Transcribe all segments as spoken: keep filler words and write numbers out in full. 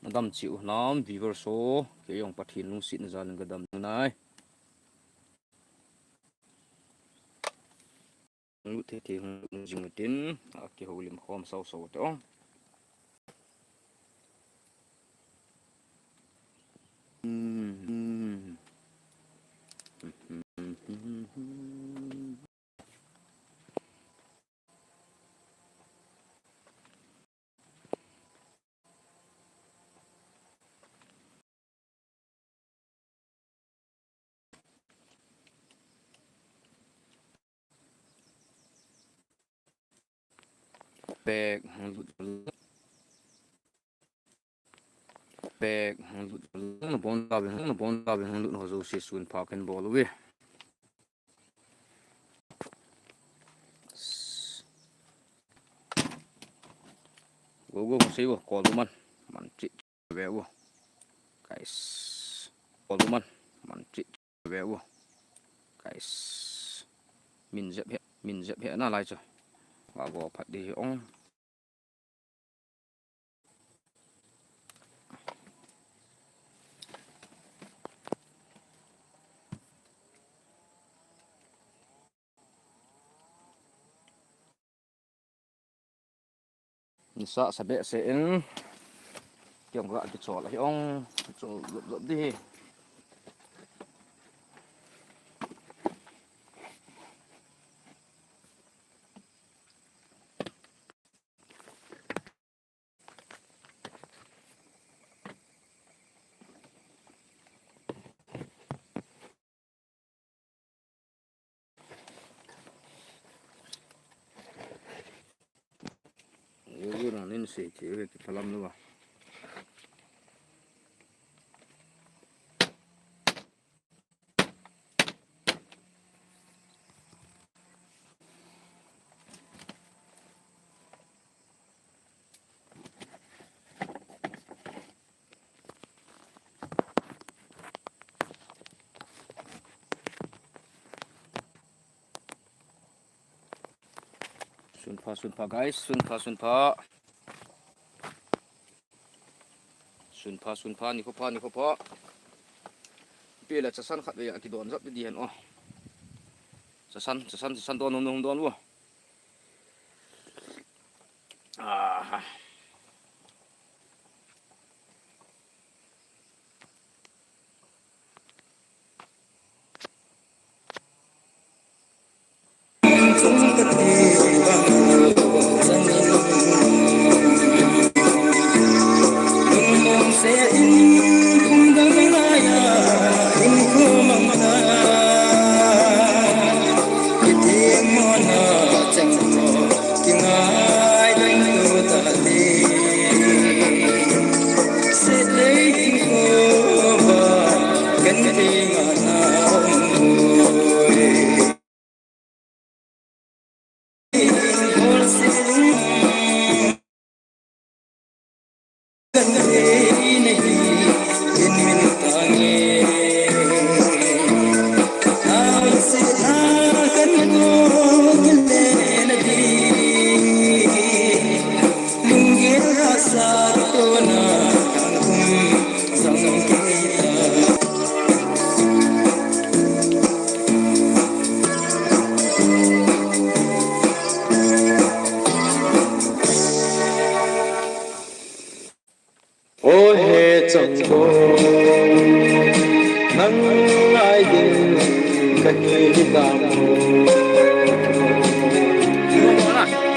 Nadam cheh u nam viewers ho, kei jong Pathen lungsetna jal in kadam nai. Hung lut thei thei hung lut jing utin, akihoulim khom sao sao te o. Bag hung lut. Bag hung lut. Hung bon la be, hung bon la be, hung lut ho jouse sun pha kan bol uve. Go, go, sei go, kol man. Man chi ve u. Guys. Kol man. Man chi ve u. Guys. Min jep he, min jep he na lai chu. Wa go phat di ong. Nisa sa behseh in. Kei jong ga kichol ahi ong. Chol jop jop di hi. Yogo nang nin sei thei ve kiphalam lou a. Sun pha, sun pha, guys, sun pha, sun pha. Sun pha, sun pha, nikho pha, nikho pha. Pela chasan khat ve a kidon jap di hen o. Chasan, chasan, chasan don, don, don, don, o. Aha. O he changbo, nang ngai ding kahi hitam.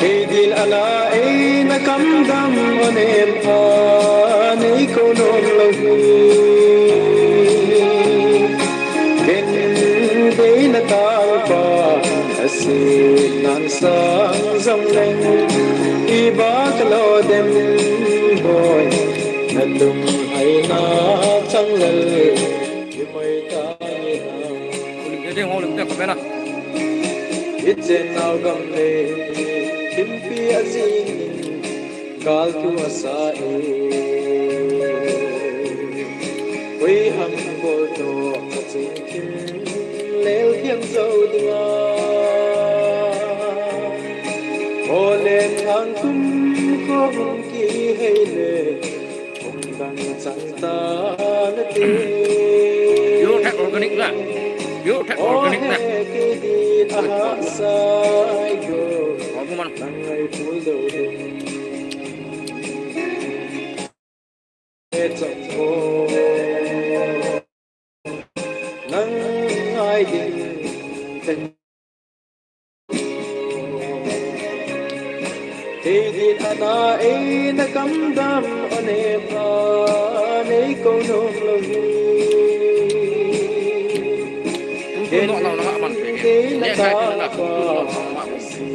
Hei din ala ei na kam dam onem a nei ko nom lo hi. Ken dei na talpa, asin nan sang jong leng, i bak lo dem boi, na lung hai na chang lel, i mai ta ni na. Holim te ding, holim te, comment a. I chen nau gam le, thimpi a jing in, Gal thu asa e. Ui ham bol to, ka ching thim lel thiang zo dinga. Olen ang kum ko hum ki hei le, hum dang Pure Tech Organic na. Pure Tech Organic na. Oi, oi, oi. Oi, man. Nang ai ding. Kei din ana ei na kam dam o ne pha nei ko nom lo hi. Ken kei na ta pa si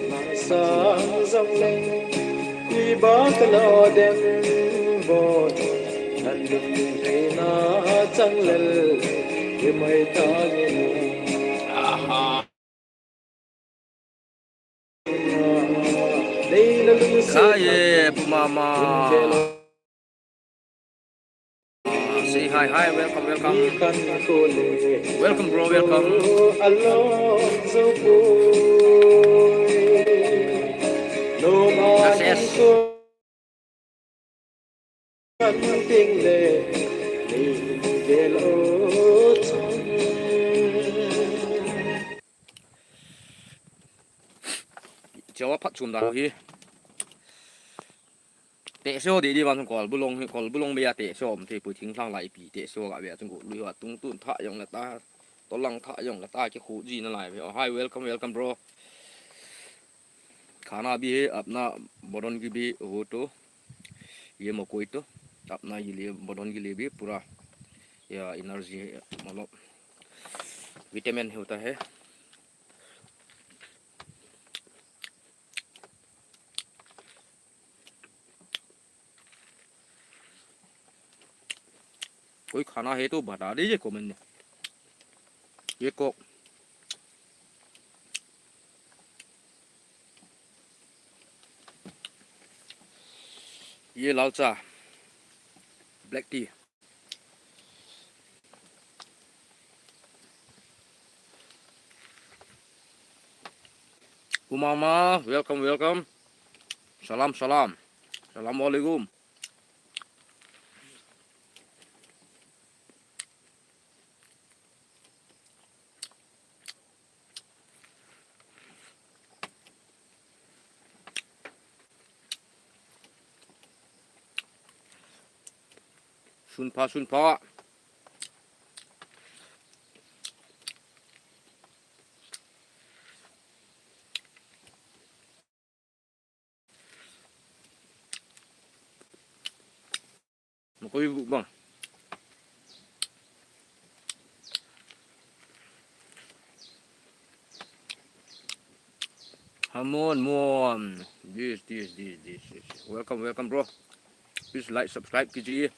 na sang zong leng. Iba ka lo dem bo. Nan lung ding kei na chang lel. I mai ta ni. Aha. Khaye, Pu Mama. Say hi, hi, welcome, welcome. Welcome, bro, welcome. Yes, yes. Chawa phat chum da hi. Te sio di di van kol bulong hi, kol bulong be ya te sio om te pu thing thang lai pi te sio ga be ya chung ko lui wa tung tun tha yong la ta. To lang tha yong la ta ki khu ji na lai be. Oh, hi, welcome, welcome, bro. खाना भी है अपना, बॉडन की भी हो तो, ये मकोई तो अपना, ये लिए बॉडन के लिए भी पूरा या एनर्जी है, मतलब विटामिन होता है। कोई खाना है तो बता दीजिए कमेंट में। ये कोक, ये लाल चाय, black T. Umama, welcome, welcome. Salam, salam. Assalamualaikum. Sunpha, sunpha. Makoi bu bang. Hamon, mon. This, this, this, this, this. Welcome, welcome, bro. Please like, subscribe कीजिए.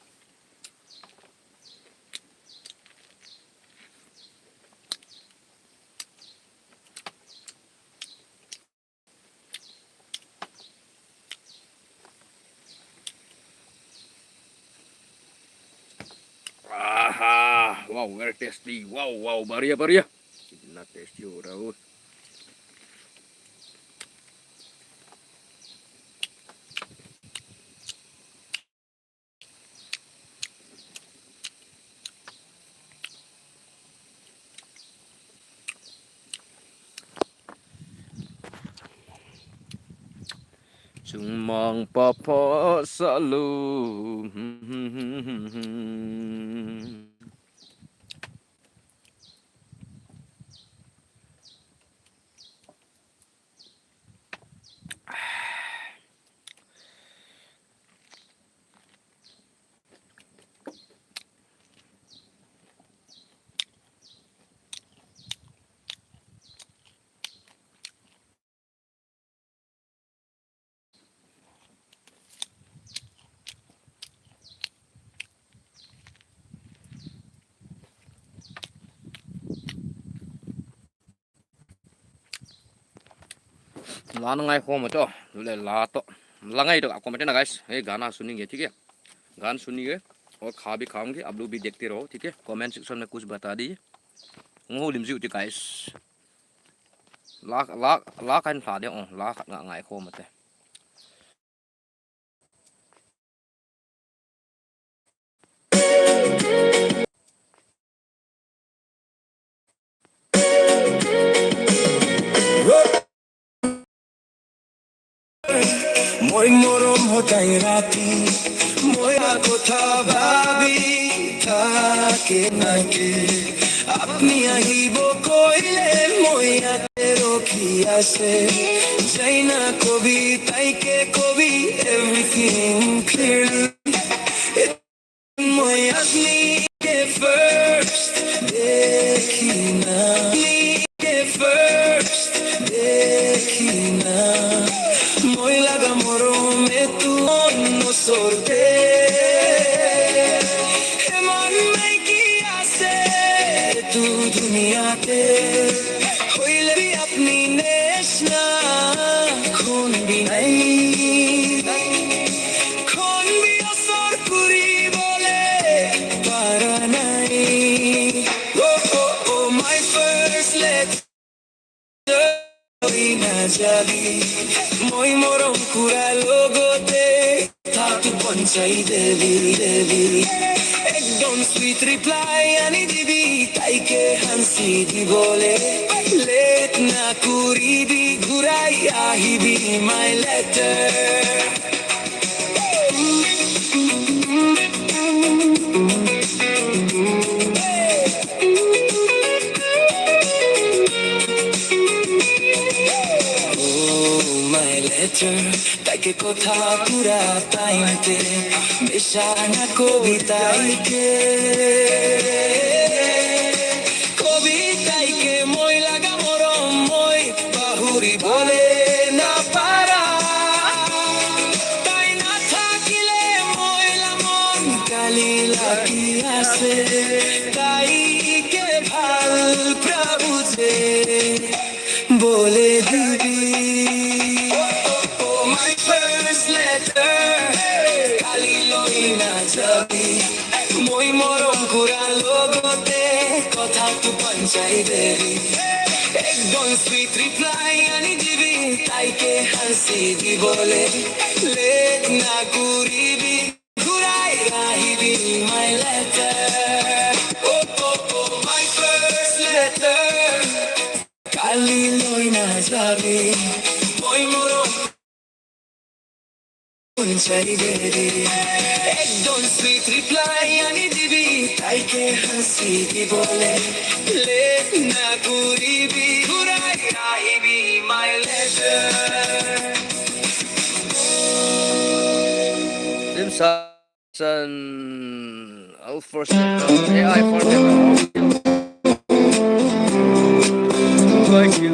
Aha, wow, very tasty. Wow, wow, बढ़िया, बढ़िया. कितना टेस्टी हो रहा है. Chungmang papa salu. La na ngai khom to, le la to. La ngai to ka comment na guys. Hey, गाना सुनेंगे, ठीक है? गाना सुनेंगे और खा भी खाऊंगे, आप लोग भी देखते रहो, ठीक है? Comment section में कुछ बता दीजिए. Ung ho lim jiu ti guys. La, la, la kan hla de ong, la khat nga ngai khom te. Moi morom hotai rati, moi a kotha bhabi thake nake. Apni ahibo koile moi ate rokhi ase. Jaina kobi, taike kobi, everything clearly. Moi apni ke first dekhina, apni ke first dekhina. Moi laga morom e tu no sorte. He mon mein ki ase tu duniya te. Hoile bhi apni neshna khun bhi nahi. Khun bhi asar kuri bole para nahi. Oh, oh, oh, my first letter. Ina jabi. Moi morom kura logote. Tatu ponchai debi, debi. Ekdom sweet reply ani dibi, taike hansi di bole. Late na kuribi, gurai ahibi, my letter. Oh, my letter. Taike kotha pura tainte, besha na kobi taike. Kobi taike moi laga morom moi, bahuri bole na para. Tai na thakile moi la mon kali lagi ase. Taike bhal Prabhu je. Bole dibi. Oh, oh, oh, my first letter. Kali loi na jabi. Moi morom kura logote. Kotha tu ponchai debi. Ekdom sweet reply ani dibi. Taike hansi di bole. Late na kuribi. Gurai ahibi my letter. Oh, oh, oh, my first letter. Kali loi na jabi. Moi morom ponchai debi. Ekdom sweet reply ani dibi. Taike hansi di bole. Late na kuribi. Gurai ahibi my letter. Lim San, Alpha Station, A I for Development. Thank you.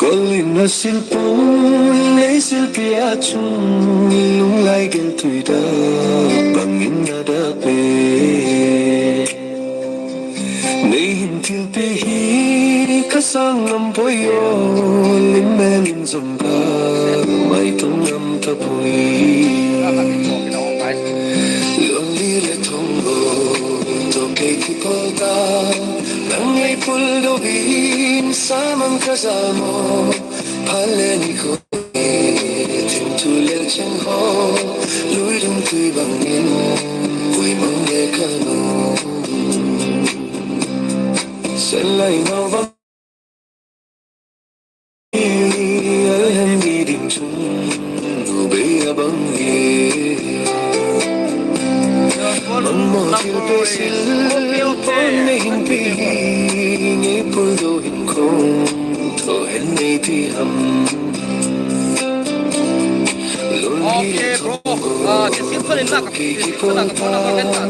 Golin na silpon, nei silpi achung, lunglai gel tuida, bangin na da pe. Nei hin thilpeh hi ka sang ngam poi o, lim mel in jong ka mai tong ngam ta poi. Lonely le thong o, to kei kipol ta, nang ngei pul do in sa mang ka jal mo, phal le ni ko. Thim thu lel cheng ho, lui dum tui bang in, vui mang le ka nu. Sen lai nau bang, alhem ni ding chung, nu bei a bang e. Mamo thil pe sil, pon ne hin pe hi, nge pul do hin khong, tho hen nei ti ham. Okay, bro. Ah, description in lah, description lah, phone number kan tan.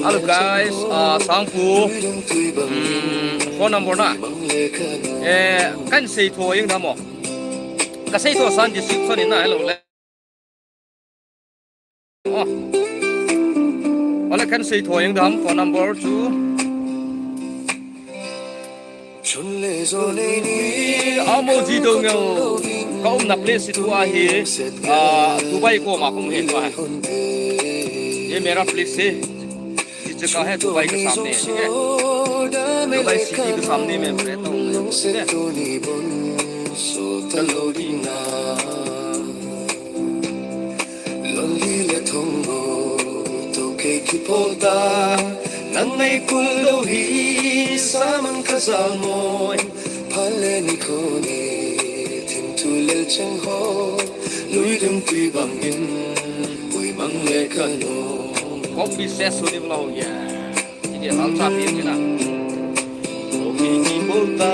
Hello guys, ah, Sangpu, hmm, phone number na. Eh, kan sei tho ing da mo. Ka sei tho san description in na, hello le. Oh. Ole kan sei tho ing dam phone number chu. Amo ji do ngel. Ka umna place tu ahi. Ah, Dubai ko ma kum he tu ahi. Ye mera place hai. Ye jagah hai Dubai ka samne, theek hai? Dubai city ka samne mein rehta hoon, theek hai? Lonely le thong o, to Kipolta, nang nei kuldo hi samang kazamoi. Phale ni koni, thim thu lel cheng ho, lui dum tui bangin, pui mang le kanu. Kopi se suni blau ya. Ini hal sa pi kina. Kopi kipolta,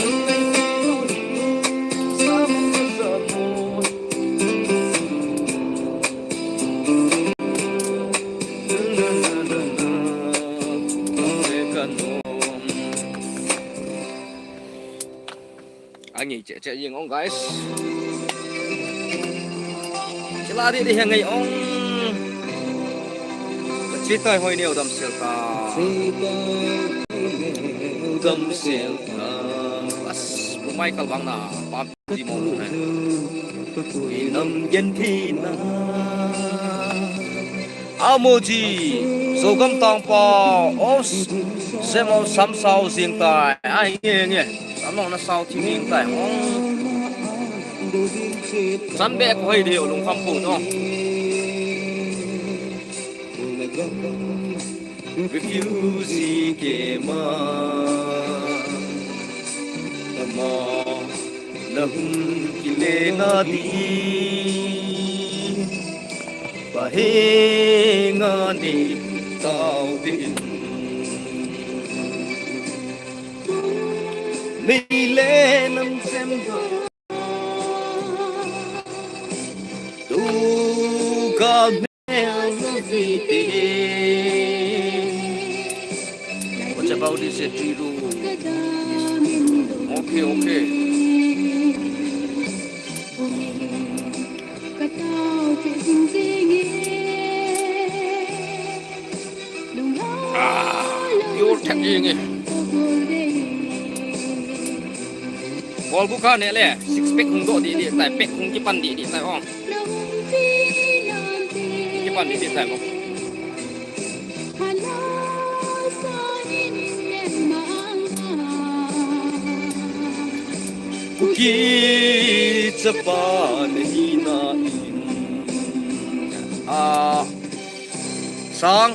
nang nei kuldo hi samang kazamoi. Angi che che ying ong, guys. Chila di di hang ngai ong. Chitai hoi neo dam sel ta. Dam sel ta. As, bu mai kal bang na. Pam. Di mo na. Inam gen thi na. Amoji, Zogam tangpa, os, semo sam sao jing tai. Ai, nge, nge. Samong na sao thi jing tai. Ong. San be ko hoi de lung kham pu no. Refugee camp a ama na hung kile na di, pahenga ni tao din. Meile nam sem tu ka What about this, uh, Tiru? Okay, okay. Ah, pure thak jing e. Ball bu ka ne le, six pack hung doh di di tai, pack hung kipan di di tai, oh. Kipan di di tai, oh. Kuki chapa na hi na in. Ah, sang,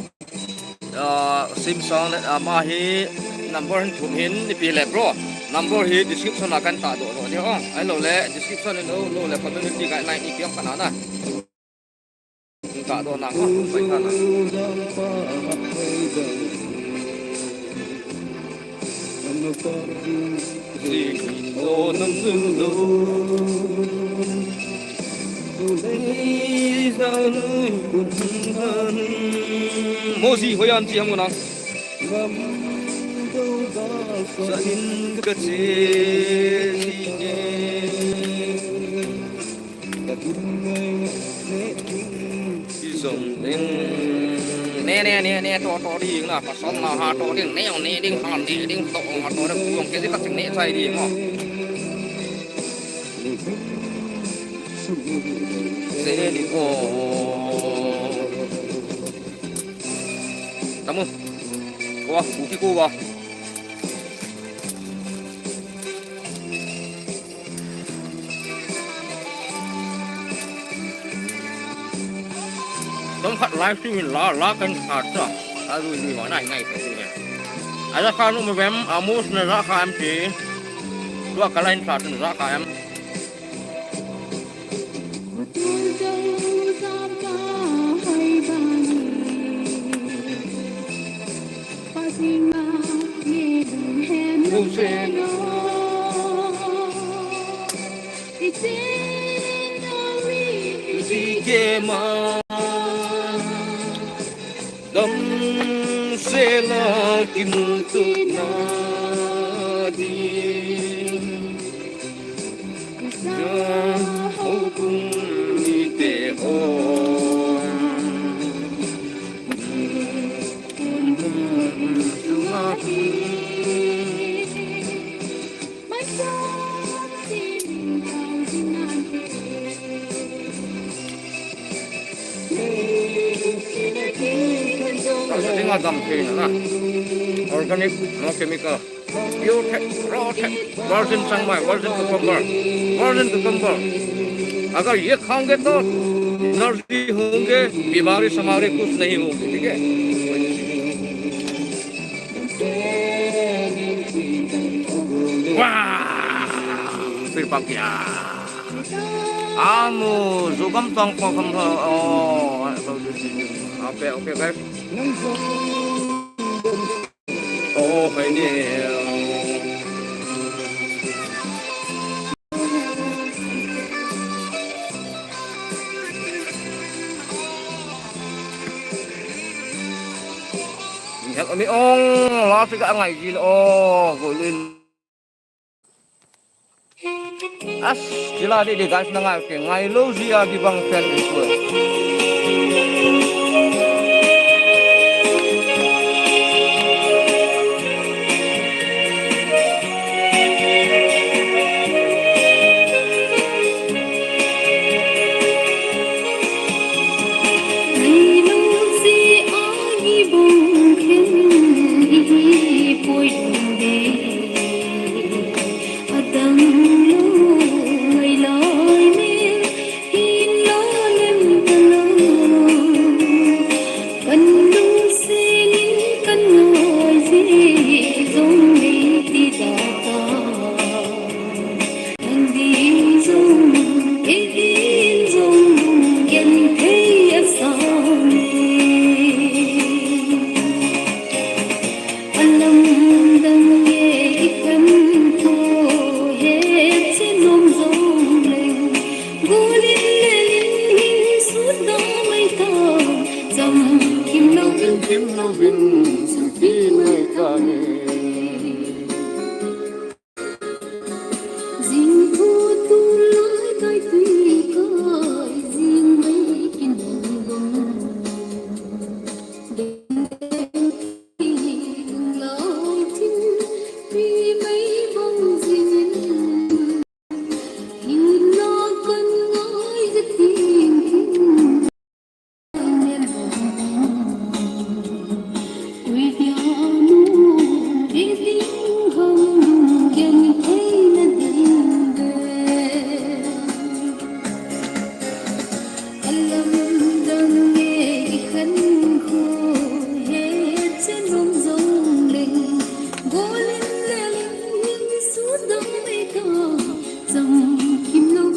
ah, sim sang le, ah, ama hi number hin thum hin ipi le bro. Number hi description a kan tahdoh lou ding, oh. Ahilou le description in, oh, lou le community guideline ipi ang kana na. Tahdoh nang, oh, pai kana. Moji, hoiya chi ham nang. Sanin ka che. Ki song ding. Ne, ne, ne, ne, to, to ding na, pasal na ha to ding, ne, ne ding, ha ne ding, to, ha to ding, kuang ke si ka ching ne chai ding mo. Se ni ko. Tamu. Ko wa, ku ki ko wa. Chomkhat live stream in la, la kan khat sa. A lui lui ho nai ngai ka tu ne. A la kha nu me vem, a mus na za kha em ti. Tua ka line sa tu za kha em. Damsel a kimuto na di. Jahau kum ni te hon. Kum hum sunga hi. Ka dinga dam thei na na. Organic, no chemical. Pure tech, raw tech, virgin changmai, virgin cucumber, virgin cucumber. Agar ye khaunge to, energy होंगे, बीमारी समारी कुछ नहीं होंगे, ठीक है? वाह! फिर पक गया। Anu, jugam tong pong pong pong. Oh, okay, okay, guys. Oh, hai ni. Help me ong, la sika ngai jin, oh, golin. As, sila di di guys na ngai ke, ngai lo ji a di bang pen di ko.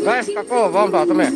Guys, kako, vang ta tame.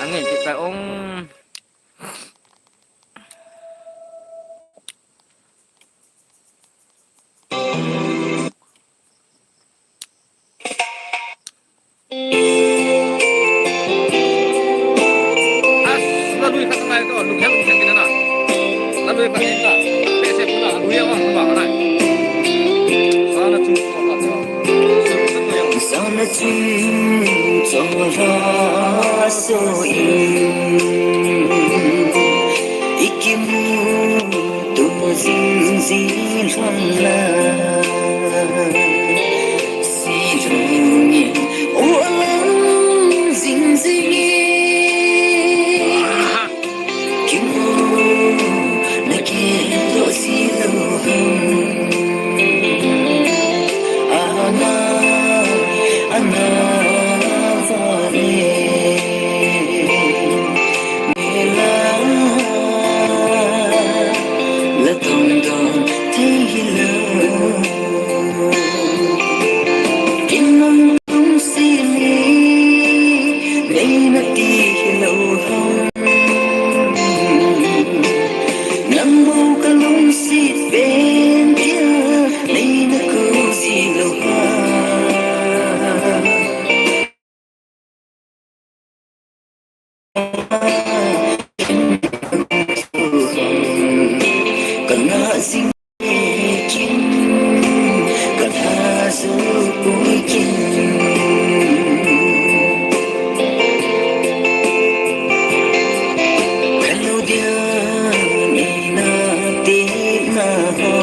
Angin kita ong. Jing kin, ka tha su pui kin. Hello dia, ni na ti na ho.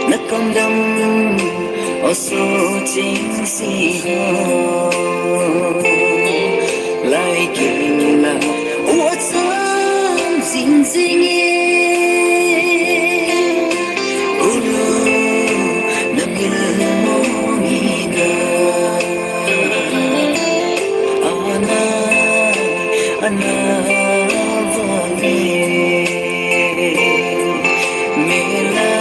Na kam dam, o su ching si ho. Lai kin na, o chang jing jing e. Ulu, na mil mo mi na. Ana, ana, vale. Mela,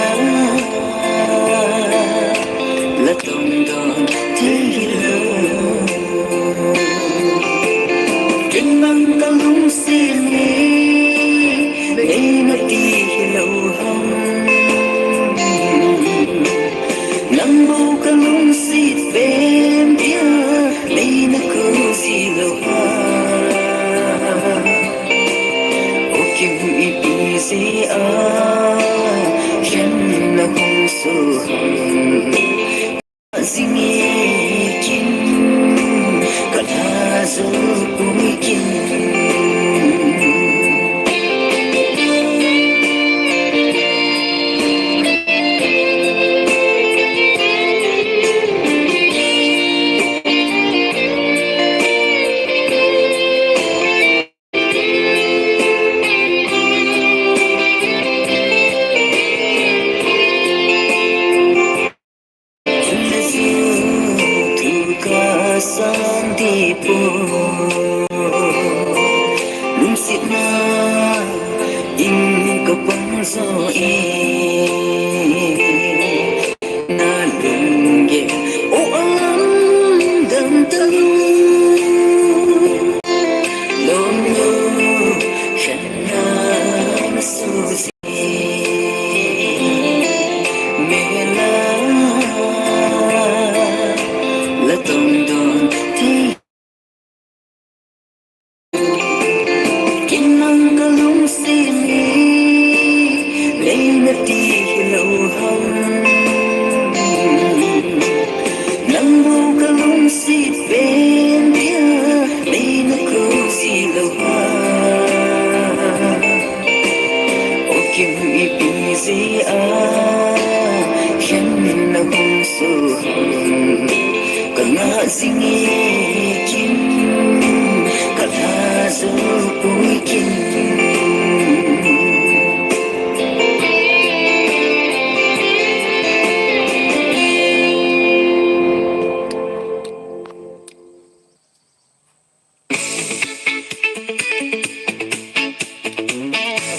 la tong don, te lo. Kin nang ka lungsit ni, nei na ti hilou ham. Nang bou ka lungsit pen dia, nei na kusi lou ham. O Kim ipi jeh a, khen na hung su ham. Jing e kin, ka tha su pui kin. Lungsetna in ka pang jo e, na lunggel o alam dam talu. Lom lo, khen na su O Kim ipi jeh a, khen na hung su ham. Ka ngah jing e kin, ka tha su pui kin.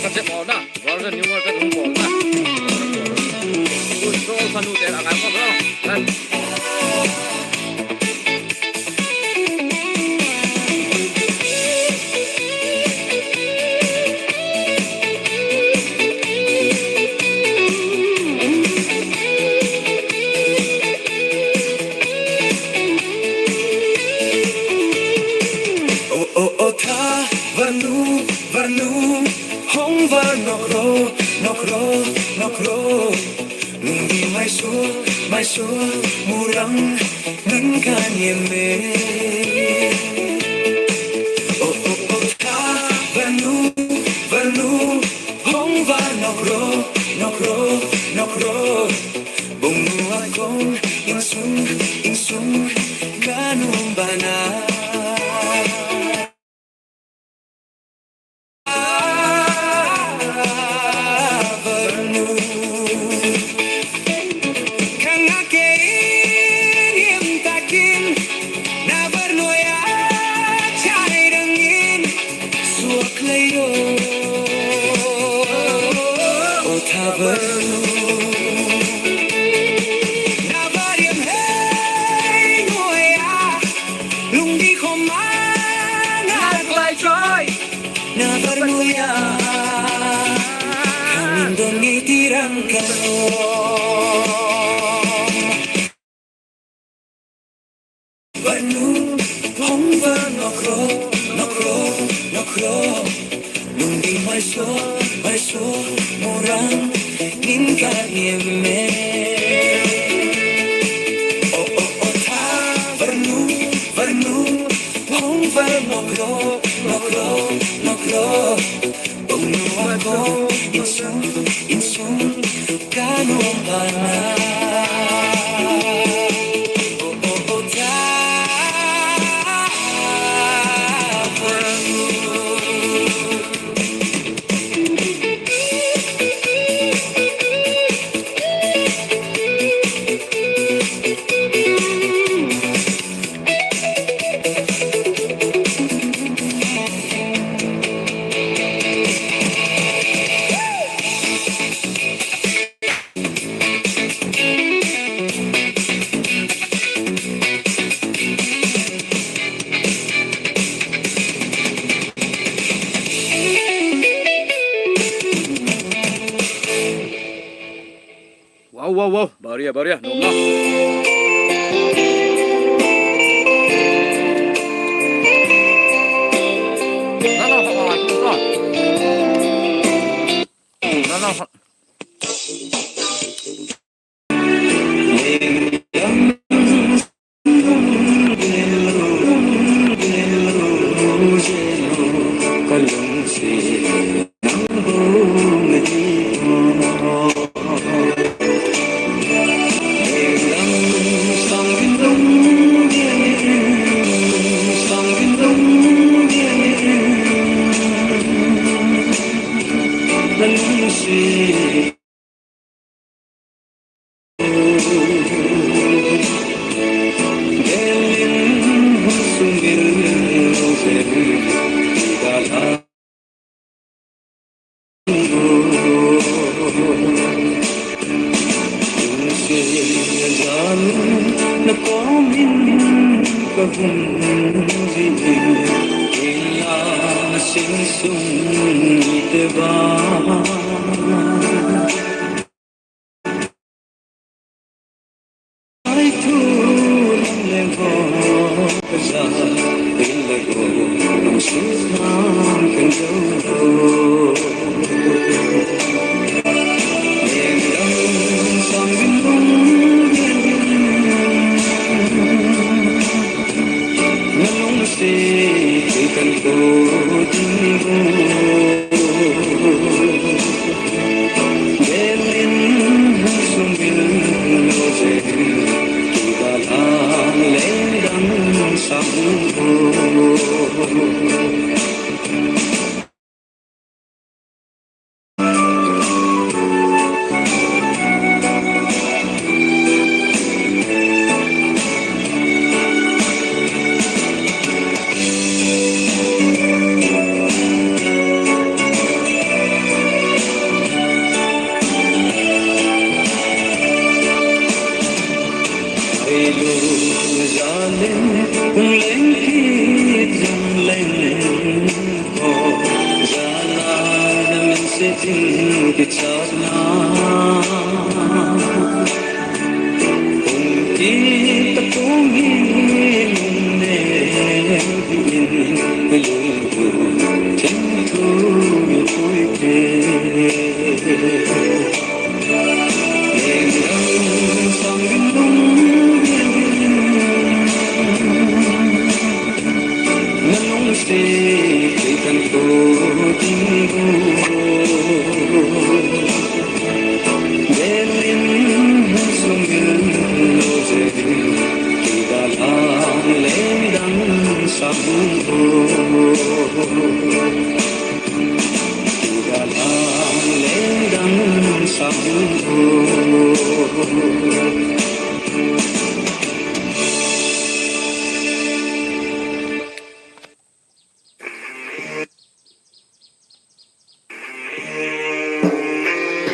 Ka chet mo na, version new version hung bol na. Control sa nu te la ngai ko no. O, o, o, tha, var nu, var nu, hung var nokro, nokro, nokro. Lungdei maiso, maiso, murang, nang ka niam e. O, o, o, tha, var nu, var nu, hung var nokro, nokro, nokro. Bong nu a kong, insung, insung, ka nu bana. Lungdei khom a na klai choi, na var nu a, ka min don ngei ti rang ka lom. Var nu, hung var nokro, nokro, nokro. Lungdei maiso, maiso. Rang, nin ka niam e. O, o, o, tha, varnu, varnu, hong var noklo, noklo, noklo. Bong nu a ko, insung, insung, ka nu pana. O, o, o, tha, varnu. Wow, wow, wow. Baria, baria. Nom na. Na, na, ha, ha, ha. Na, na, ha.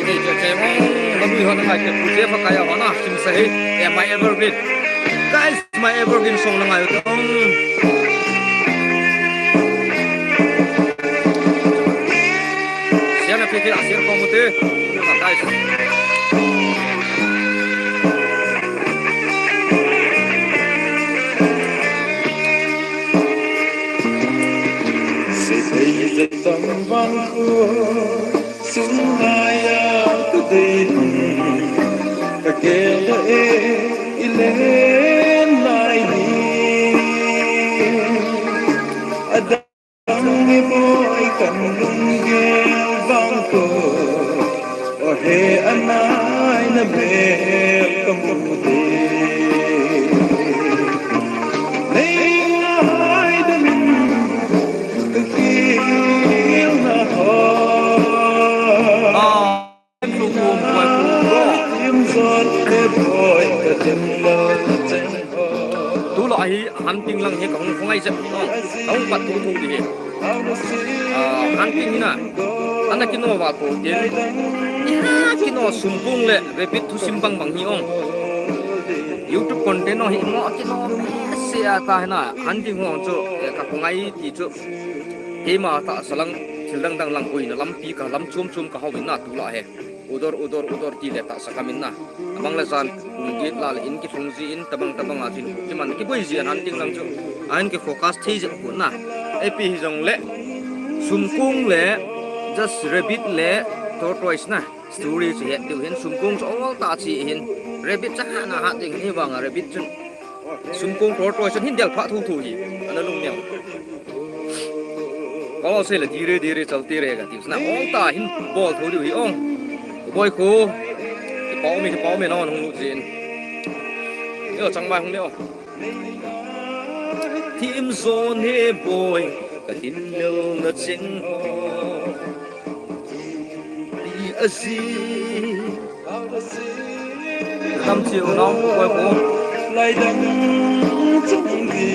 Hey, che, che, mo, la bui ho na ngai ke, pu che fa kaya ho na, sim sa he, eh, my evergreen. Guys, my evergreen song na ngai u tong. Sian na pe ke, a sian ko mo te. Guys. Seithei le tangval khu, sum laiya Ka kela e, i len lai ni. Adang ni boi kan lunggel vang ko. O he anai na bel ka mu de. Nei ngai da min ka kil na ho. Tulai hi Hunting lang hi kahung khongai jep hi ong. Kahung pat thu thu di hi. Ah, Hunting hi na. Ana kino val po tin. Iha kino sumkung le rabbit thusim bang bang hi ong. YouTube content ong hi mo kino se ata hi na. Hunting ong chu, eh, ka khongai ti chu. Keima tahsa lang thil dang dang lang koina lampi ka lam chom chom ka hau in na tulai hi. Udor, udor, udor ti le tahsa khamin na. Abang le jan, kum get la le in kilhung ji in, tabang, tabang a jin, kiman, kiboi ji an Hunting lang chu. Ahin ki focus thei ji khu na. Epi hi jong le, sumkung le, just rabbit le, tortoise na. Story chu het diu hin, sumkung chu ol ta chi hin. Rabbit cha ha na ha ding hi vang a rabbit chun. Sumkung tortoise chun hin del pha thu thu hi. Ana lung neo. Ka lo sei le, "Dire, dire, chalte re," ka tiu. Na ol ta hin bol tho diu hi ong. Boi khu. Kipau mi, kipau mi, non hung lut jin. Yo, chang mai hung neo. Thim zon he boi, ka hin lo na cheng ho. Pi a zi. Tam chi u nau pu koi pu. Lai dang chung di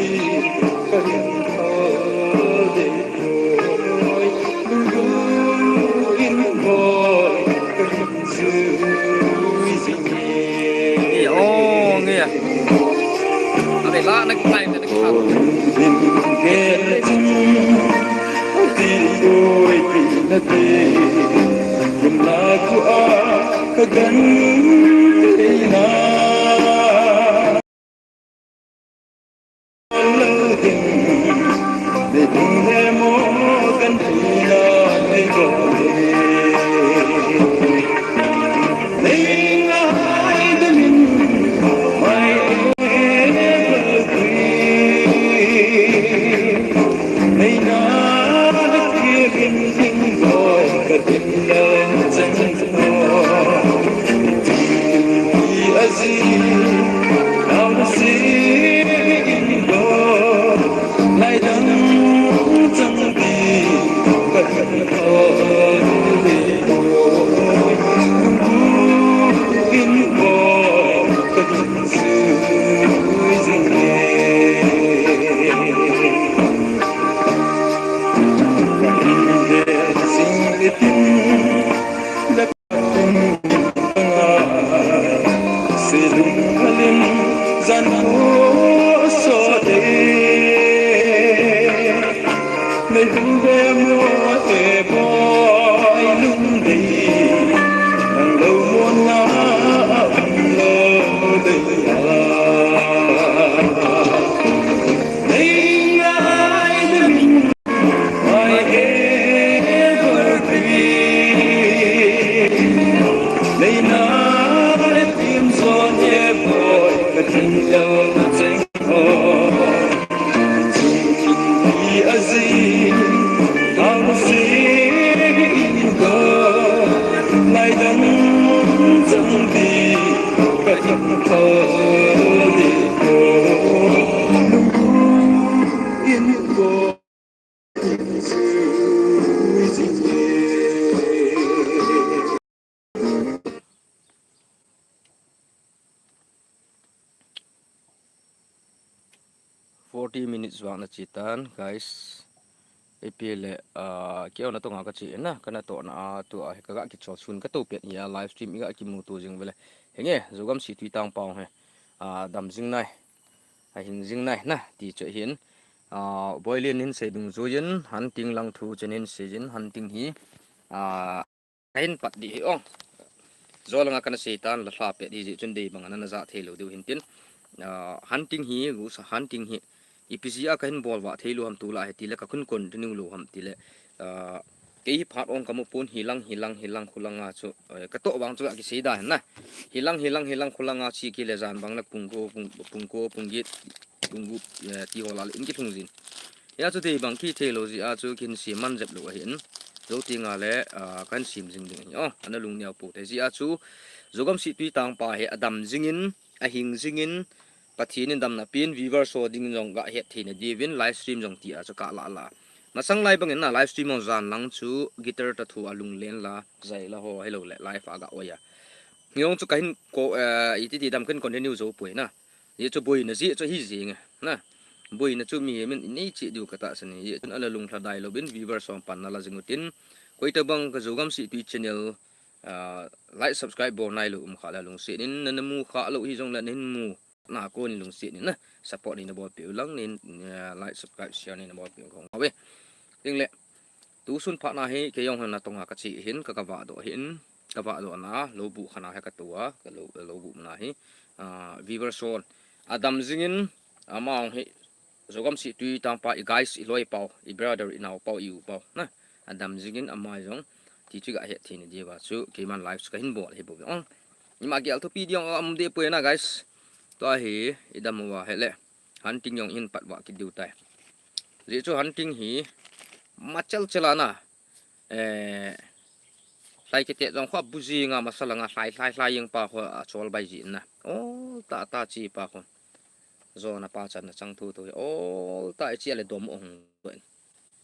ka hin thol de koi. Lu in boi ka hin zui zing e. Ni o nge. A ve la na kai na ka. Din gel chung. Ti oi ti na ti, kum la ku a ka gan te na. Lo ding, ni ding he mo kan ti na ni ko ni. Nei ngai da min, my evergreen. Nei na da ki rin ding boi ka din lo chang lo. Ti a zi, nau na si in lo. Lai dang chang di ka din lo. Forty minutes vang na chi tan, guys. Ipi le, ah, keu na tonga ka chi na, ka na to na, ah, tu, ah, ka ga ki chol sun ka to pet hi a, live stream i ga ki mu tu jing vele. Henge, Zogam si tui tang pau he. Ah, dam jing nai. A hing jing nai na, ti chu hin. Ah, Boilin hin sei dung zu yin, Hunting lang thu chen hin sei yin, Hunting hi. Ah, Ka hin pat di hi ong. Zolanga kana sei tan la hla pet di ji chun dei bang ana na ja thei lo diu hin tin. Ah, Hunting hi, gusa Hunting hi. Ipi ji a ka hin bol va thei lo ham tu la he ti le ka kun continue lo ham ti le. Ah, Kei hi phat ong kamu pon, hilang, hilang, hilang, khulanga chu, eh, katoh vang chu akisei da hen na. Hilang, hilang, hilang, khulanga chi kile jan bang le pung ko, pung, pung ko, pung get, pung gup, eh, ti ho la le in kilhung jin. Hia chu dei bang kithei lou jeh a chu kin sim man jep lou ahin. Jou tengle, ah, kan sim jing ding ahi. Oh, ana lung neo pou te jeh a chu, Zogam Sittui tangpa hi adam jingin, ahing jingin, Pathen in damna pen, viewers ho ding jong ga het theina diuvin, live stream jong ti a chu ka la la. Masang lai bangin na live stream jong jan lang chu guitar ta thu a lunglen la, jai la ho, hello le, live a ga oi a. Hiong chu kahin ko, eh, iti ti dam kahin continue jou poi na. Hijeh chu boina jeh chu hi jing e, na. Boina chu mihem in nei cheh diu katahsan e. Hijeh chun ana lunglhadai louvin viewers ho pan nala jing utin. Koi tabang ka Zogam Sittui channel, ah, like, subscribe bol nailou um kha le lungset in, nana mu kha lou hijongle nahin mu na kon in lungset in na support neina bolpeh u lang, nin, ah, like, subscribe, share neina bolpeh u kong. Ave. Tengle, tusun phat na hi, kei jong natong a kache hin, ka, ka vahdoh hin, ka vahdoh na, lou buh khat na hi katou a, ka lou, lou buh na hi, ah, viewers hon adam jingin, ama jong hi, Zogam Sittui tangpa, i guys, i loi pau, i brother, i nao pau, i u pau, na, adam jingin ama jong, ti chu ga het theina diuva chu, keiman live chu kahin bol hi bou ve ong. Ima gel thupi ding jong um deh poi na, guys. Tua hi, i dam uva hile, hunting jong ihin pat vah kit diu tai. Hijeh chu hunting hi, machel chel a na, eh, lhai kiti jong kho bu jing a masa langa lhai, lhai, lhai jeng pa kho achol bai jin na. Ol tah tah chi pa kho. Jona pa channa chang thu thu. Ol tah chi a le dom ong.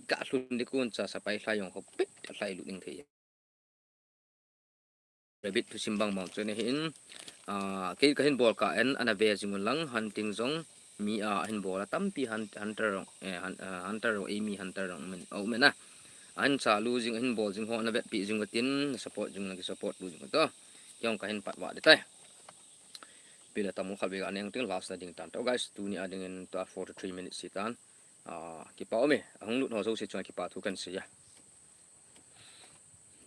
Ga lhun di kun cha sa pai lhai jong kho pit lhai lut ding thei. Rabbit thusim bang bang chu nahin, ah, kei kahin bol kah in ana ve jing un lang, hunting jong mi a ahin bol a tampi hun-, hunter jong, eh, hun-, ah, hunter jong, eimi hunter jong min, oh, min a. Ahin chalu jing, ahin bol jing ho ana vetpi jing utin, support jing, na ki support lu jing u to. Kei jong kahin pat vah ding tai. Pila tamu khat ve ga neng ting last na ding tan to, guys, tuni a dingin tua forty-three minutes hi tan. Ah, kipa um e, ahung lut ho jouse chunga kipa thu kan sei a.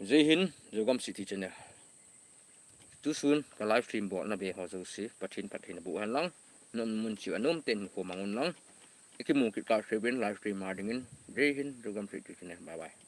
Jai Hind, Zogam Sittui channel. Tusun ka live stream bolna ve ho jouse, Pathen phatthei naboh hen lang, namun cheh a naum teng hin khomang un lang. Ikimu kit kah seuvin live stream a dingin. Jai Hind, Zogam Sittui channel. Bye bye.